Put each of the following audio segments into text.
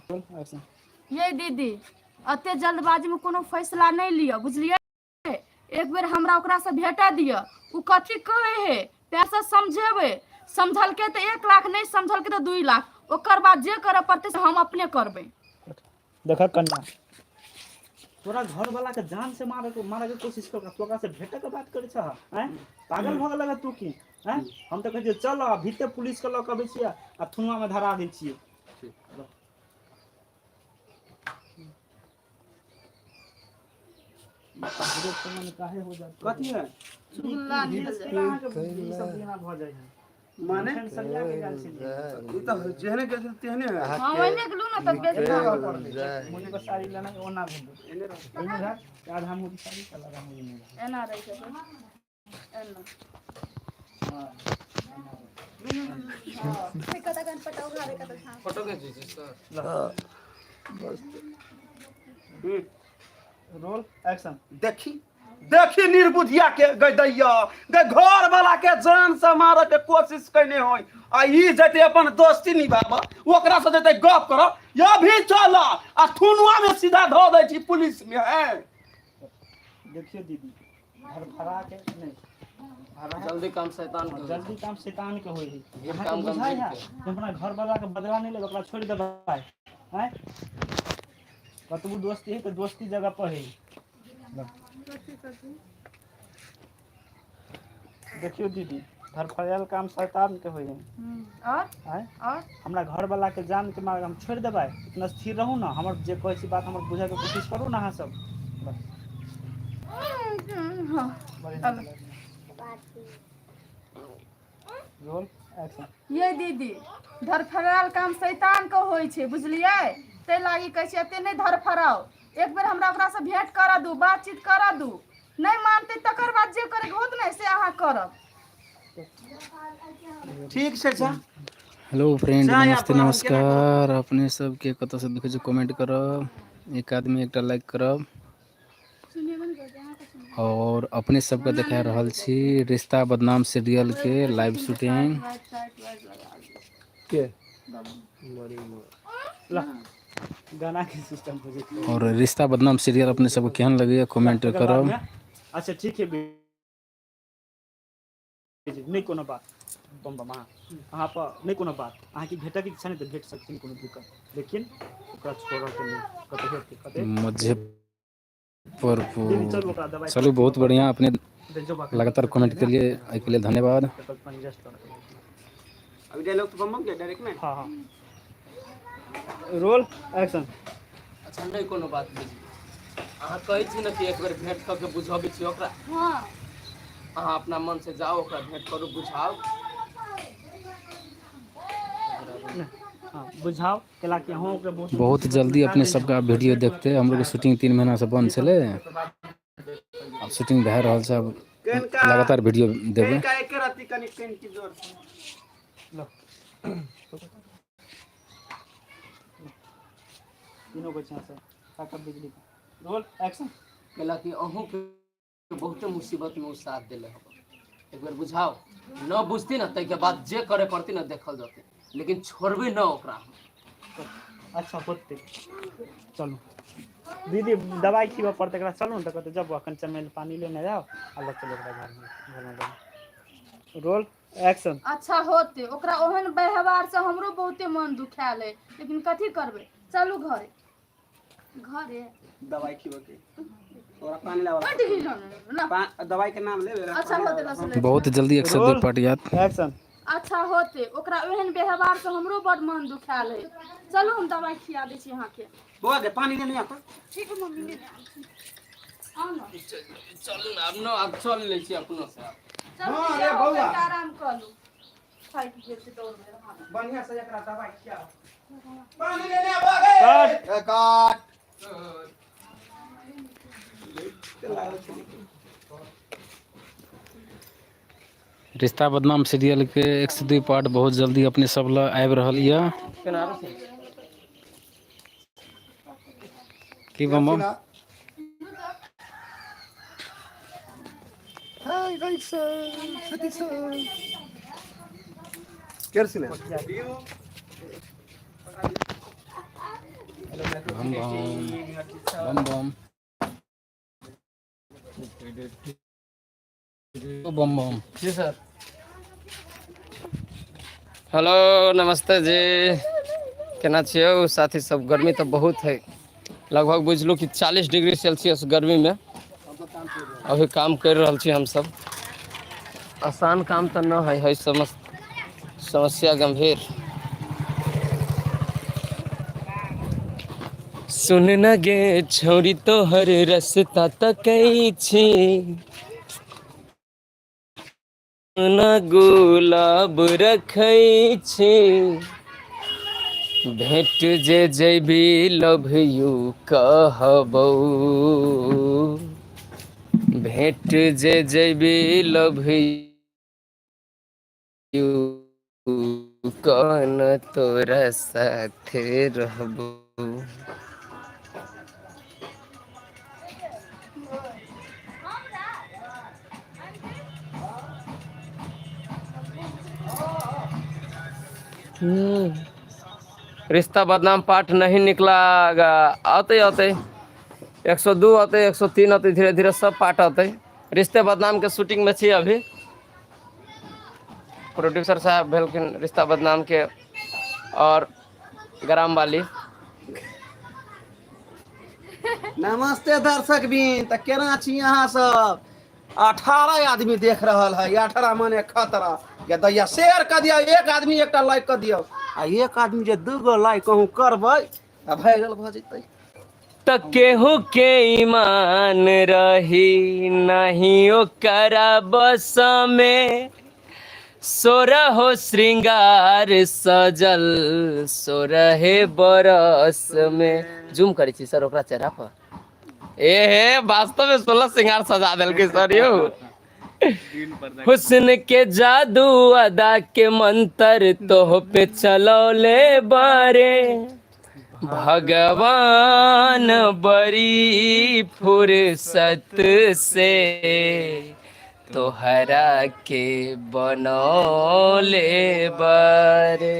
ये दीदी, एते जल्दबाजी में कोनो फैसला नहीं लिअ, बुझलियै? एक बेर हमरा ओकरासँ भेटा दिअ, ओ कथी कहै है पैसा समझेबै। समझलकै तऽ 1 लाख, नहि समझलकै तऽ 2 लाख। ओकर बाद जे करऽ पड़तै से हम अपने करबै। देखऽ कन्या, तोरा घर वाला के जान से मारे के मारे के कोशिश कर, तू ओकरा से भेटे के बात करै छह? आँय, पागल भऽ गेलक तू की? आँय, हम तऽ कहै छियै चल भीतर, पुलिस के लऽ के अबै छियै आ थुनुआ मे धरा दै छियै। काहे हो जात कथी है? चुगला निकल जाए। अहाँके ई सब एना भऽ जाइ है। माने एखन सरिया के गेल छलियै। ई तऽ जेहने गेल छलै तेहने है। हाँ, ओहिने गेलहुँ ने तऽ बेच मुझे के साड़ी लेना ओना भेल। एने रह। एहिमे रहत आधा मुड़ी साड़ी, कल आधा मुड़ी नहि रहत। एना रहै छै, एना। हाँ। फोटो घीचै छी सर? Roll action. देखी देखी निर्बुधिया के गदैया गे, घर वाला के जान से मारे के कोशिश कैने होय आ ई जते अपन दोस्ती निभाब, ओकरा से जते गप कर। ये भी चल आ थुनुआ में सीधा धो दै छी पुलिस में है। देखियो दीदी, धड़फड़ा के नहीं भरा। जल्दी काम शैतान के होइ। जल्दी काम शैतान के होइ है। भीड़ अहाँके काम बुझाइ गंभीर है के। जे अपना घर वाला के बदला नहीं लेब, ओकरा छोड़ि देबै? आँय, कतबो दोस्ती है तऽ दोस्ती जगह पर है। देखियो दीदी, धड़फड़ायल काम शैतान के होइ है। और आँय, और हमरा घर वाला के जान के मार हम छोड़ि देबै? इतना स्थिर रहू ने, हमर जे कहै छी बात हमर बुझै के कोशिश करू ने अहाँ सब, बस। हाँ। बड़ी नीक लागल। Roll action. ये दीदी, धरफड़ायल काम शैतान के होइ छै, बुझलियै? ताहि लागी कहै छी, एते नहि धरफड़ाउ। एक बेर हमरा ओकरासँ भेंट करऽ दू, बातचीत करऽ दू। नहि मानतै तकर बाद जे करैके होत ने से अहाँ करब। ठीक छै जा। हेलो फ्रेंड, जा। नमस्ते। अपन नमस्कार। अपने सबके कतऽसँ देखै छी, कमेंट करब। एक आदमी एकटा लाइक करब। और अपने सबके देखा रहल छी रिश्ता बदनाम सीरियल के लाइव शूटिंग। के ला गाना के सिस्टम बुझै छी। और रिश्ता बदनाम सीरियल अपने सबके केहन लगैया, कमेंट तकर करब। बादमे अच्छा ठीक है, नहि कोनो बात। बम बम, अहाँ अहाँ पर नहि कोनो बात। अहाँके भेटयके इच्छा नहि तऽ भेट सकैत छी, नहि कोनो दिक्कत, लेकिन ओकरा छोड़ऽके नहि कतौ हेतै कतै। दीदी, चलू मुजफ्फरपुर। ओकरा दबाइ चलू, बहुत बढ़िया। अपने जो बात लगातार कमेंट के लिए, एहिके लिए धन्यवाद। पानि रेस्ट करऽ। अभी डायलॉग तो बम बम के डायरेक्ट में। हाँ हाँ, रोल एक्शन। अच्छा, नहि कोनो बात बुझी। अहाँ कहै छी ने कि एक बेर भेंट कऽ के बुझबै छी ओकरा? हाँ। अहाँ अपना मन से जाउ, ओकरा भेंट करू, बुझाउ। हाँ, बुझाउ, कैला कि अहूँ ओकरा बहुत बहुत जल्दी अपने सबके आब वीडियो देखते। हमरो के शूटिंग 3 महीना से बंद छलै, आब शूटिंग भए रहल छै, आब कनिका लगातार वीडियो देबै। कनिका एके रत्ती कनि कनि जोर से। लो, तीनों बच्चा से काका बिजली का। Roll action. कैला कि अहूँके बहुते मुसीबत में ओ साथ देले हब। एक बेर बुझाउ न, बुझती न ताहिके बाद जे करे पड़ती न देखल जतै, लेकिन छोड़बै न ओकरा हम। अच्छा होते, चलू दीदी, दवाई खिबऽ पड़तै एकरा। चलू ने तऽ कहतै जब अखन चमेल पानी लेने जाओ आ लऽ चलू ओकरा घरमे, घरमे देबै। Roll action. अच्छा होते, ओकरा ओहन व्यवहार से हमरो बहुते मन दुखायल है, लेकिन कथी करबै? चलू घरे घरे। दवाई खिबऽ के ओकरा पानी लाबऽ। बड्ड घिनौना ना। दवाई के नाम लेबे। अच्छा होते, लस। बहुत जल्दी 102 रोल पार्ट आयत। एक्शन। अच्छा होते, ओकरा ओहन व्यवहार से हमरो बड मन दुखायल है। चलू, हम दवाई खिया दै छी अहाँके। बौआ के पानी लेने आता। ठीक है मम्मी, लेने आबै छी। आउ ने। चलू ने आब न, आब चल लै छी अपनो से आब। चलू। हाँ रे आउ, बौआ। कनिटा आराम कऽ लू, थाकि गेल छी दौड़ बेर हम। बढ़िया से एकरा दवाई खियाओ, पानी लेने आबऽ गे। कट। ए, काट। रिश्ता बदनाम सीरियल के 102 पार्ट बहुत जल्दी अपने सब लग आबि रहल यऽ। केना आबै छै? की बम बम? हाय Rohit sir, Satish sir, kerosene. बम बम बम बम बम बम। जी सर। हेलो, नमस्ते जी, केना छियै साथी सब? गर्मी तऽ बहुत है, लगभग बुझलू कि 40 डिग्री सेल्सियस गर्मी में अभी काम कर रहल छी हमसब। आसान काम तऽ न है, है समस्या गंभीर। सुन न गे छौरी, तोहर रस्ता तकै छी, न गुलाब रखै छी, भेट जे जैबी लव यू कहबौ, भेट जे जैबी लव यू कन तोरा साथे रहबौ। रिश्ता बदनाम पार्ट नहीं निकला। आते आते 102 आते, 103 आते, धीरे धीरे सब पार्ट आते। रिश्ते बदनाम के शूटिंग में छी अभी। प्रोड्यूसर साहब भेलखिन रिश्ता बदनाम के और ग्राम वाली। नमस्ते दर्शक बिन, तऽ केना छी अहाँ सब? 18 आदमी देख रहल है, 18 माने खतरा। या दैया शेयर कऽ दियौ, एक आदमी एकटा लाइक कऽ दियौ, आ एक आदमी जे दूगो लाइक कहूँ करबै तऽ वायरल भऽ जेतै। त केहू के ईमान रही नहीं ओकरा बस में, सोरहो श्रृंगार सजल सोरहे बरस में। जूम करै छी सर ओकरा चेहरा पर। ए हे, वास्तव में 16 श्रृंगार सजा देलकै सर यौ। हुस्न के जादू अदा के मंतर तोह पे चलौले बारे भगवान, बड़ी फुर्सत से तोहरा के बनौले बारे।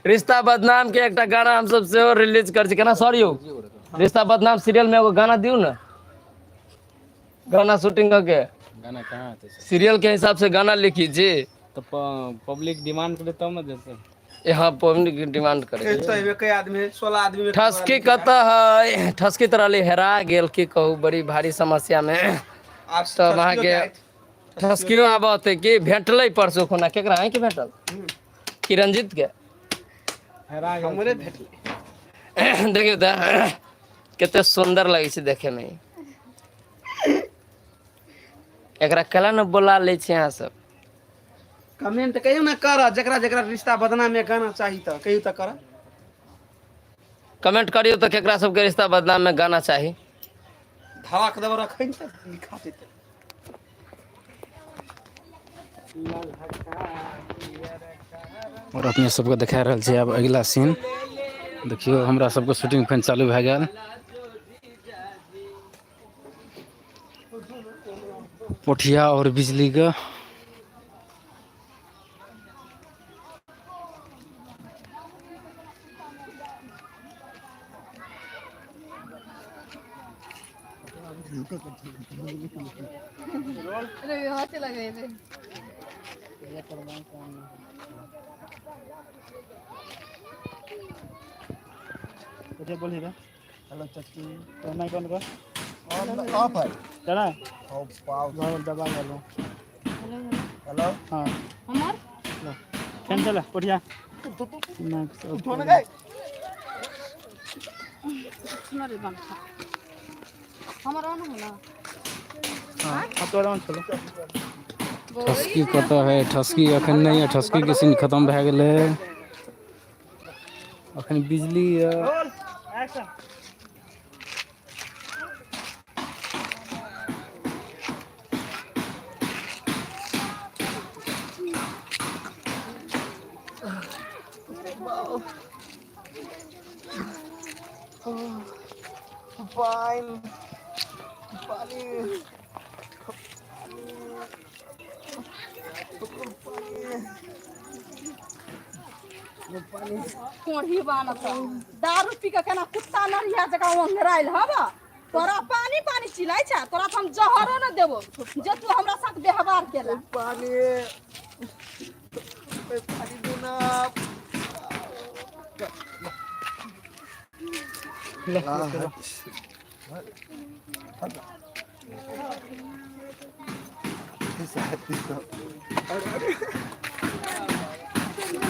रिश्ता बदनाम के एकटा गाना हमसब सेहो रिलीज कर छी। केना सर यौ? रिश्ता बदनाम सीरियल में एगो गाना दियौ ने, गाना शूटिंग के। गाना कहाँ आते सर? सीरियल के हिसाब से गाना लिखी जी। तऽ पब्लिक डिमांड करे तब ने देतै। यहाँ पब्लिक डिमांड करे। एके आदमी, 16 आदमी में। ठसकी कतऽ है? ठसकी तऽ रहली, हेरा गेल। की कहू, बड़ी भारी समस्या में। आब तब अहाँके ठसकियो आबत की भेटलै परसू खुना? केकरा अहींके भेटल कि रंजीत के? हेरा गेल। हमरे भेटलै। देखियौ तऽ कते सुन्दर लगै छै देखे में। एकरा केला ने बोला लै छी अहाँ सब? कमेंट कहियो ने कर, जकरा जकरा रिश्ता बदनाम में गाना चाही तऽ कहियो तऽ कर। कमेंट करियौ तऽ केकरा सबके रिश्ता बदनाम में गाना चाही। धड़क दब रखै ने तऽ लिखा जेतै। आओर अपने सबके देखा रहल छी आब अगिला सीन। देखियौ, हमरा सबके शूटिंग फेर चालू भए गेल। पोठिया आओर बिजलीके। अच्छा, बोलिए। हेलो चाची, तो माइक ऑन कर। ऑफ है। चला। पाव। घर दबा गेलो। हेलो। हाँ। हमर फेन चला पोठिया, माइक से उठो ने गए। सुन रे बंठा, हमर ऑन हो ना? हाँ, अब तो ऑन चलो। ठसकी कतऽ है? ठसकी अखन नहि है। ठसकीके सीन खतम भए गेलै। अखन बिजली यऽ। Roll action. पानि पानि। कोढ़ी बानत दारू पी के केना कुत्ता नरिया जकाँ ओंघरायल हब। तोरा पानी पानी चिल्लाइ छै, तोरा तऽ हम जहरो न देबो जे तू हमरा साथ व्यवहार केला। पानी पानी देना।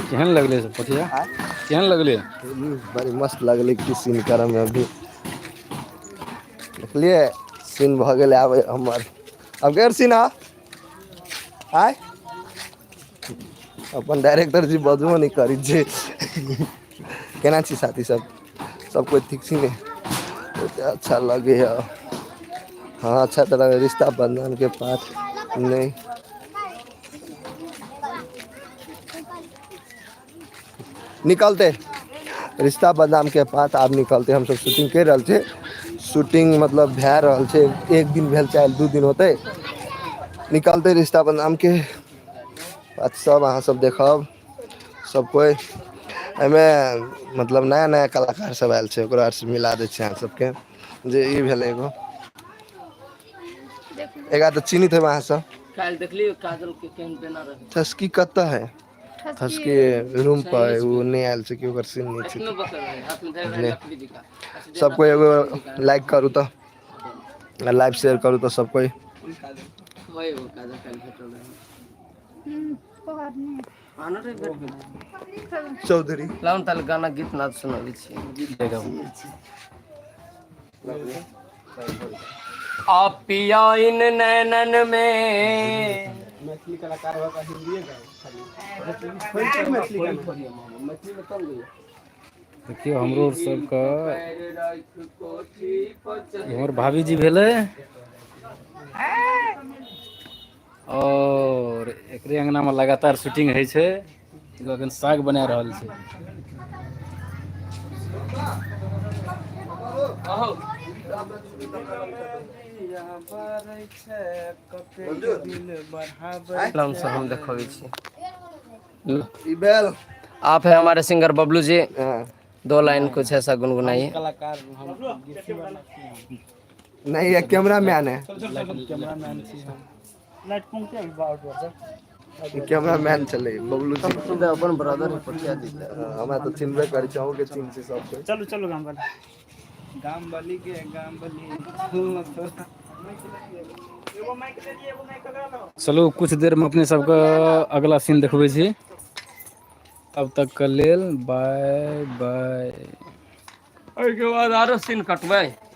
केहन लगलै सब पथिया, केहन लगलै? बड़ी मस्त लगलै। की सीन करऽमे अभी देखलियै, सीन भऽ गेलै। आब हमर आब केकर सीन आ आय अपन डायरेक्टर जी बजबो नहि करै छै। केना छी साथी सब? सब कोइ ठीक छी ने? बहुते अच्छा लगैए। हँ, अच्छा तऽ लगै। रिश्ता बंधन के पाठ नहि निकलते। रिश्ता बदनाम के पात आब निकलते। हमसब शूटिंग करि रहल छी। शूटिंग मतलब भए रहल छै। एक दिन भेल छै, 2 दिन होतै, निकलते रिश्ता बदनाम के बात। सब अहाँ सब देखब सब कोइ। एहिमे मतलब नया नया कलाकार सब आयल छै, ओकरा आरसँ मिला दै छै अहाँ सबके। जे ई भेलै एगो, एकरा तऽ चिन्हित हेबै अहाँ सब। काल्हि देखलियै काजल के केहन बेना रहै। ठसकी कतऽ है? ठसकी रूम पर है, ओ नहि आयल छै कि ओकर सीन नहि छै। एखनो बकल रहै हाथ में धरि रहै बुझलियै? लकड़ी दिखा। सब कोइ एगो लाइक करू तऽ लाइव शेयर करू तऽ सब कोइ। होय एगो काजल काल्हि भेटल रहै। आनो रे भेट गेल। चौधरी। लाउ ताले गाना गीत नाद सुनाबै छी। आ पिया इन नैनन में। मैथिली कलाकार होगा, हिंदीए गाओ खाली। मैथिली में कम गइया। देखियौ, हमरो सबके ई हमर भाभी जी भेलै और एकरे अंगना में लगातार शूटिंग होइ छै। एगो अखन साग बना रहल छै। नाम से हम देखबै छी। ई भेल। आप है हमारे सिंगर बबलू जी। हाँ। दो लाइन कुछ ऐसा गुनगुनाइए। कलाकार हम गीत नहीं, ये कैमरा मैन है। कैमरामैन छी हम। लाइट कम के अभी बाहर पर। कैमरा मैन चले बबलू जी। अपन ब्रदर पटिया जी। हाँ, हमरा तऽ चिन्हबे करै छै, अहूँके चिन्ह छै सब कोइ। चलू चलू गाम वाला। गाम बली के गाम बली। एगो माइक दे दिए, एगो माइक लगा लो। चलू, कुछ देर में अपने सबके अगला सीन देखबै छी। तब तक के लेल बाय बाय। ओहिके बाद आरो सीन कटबै।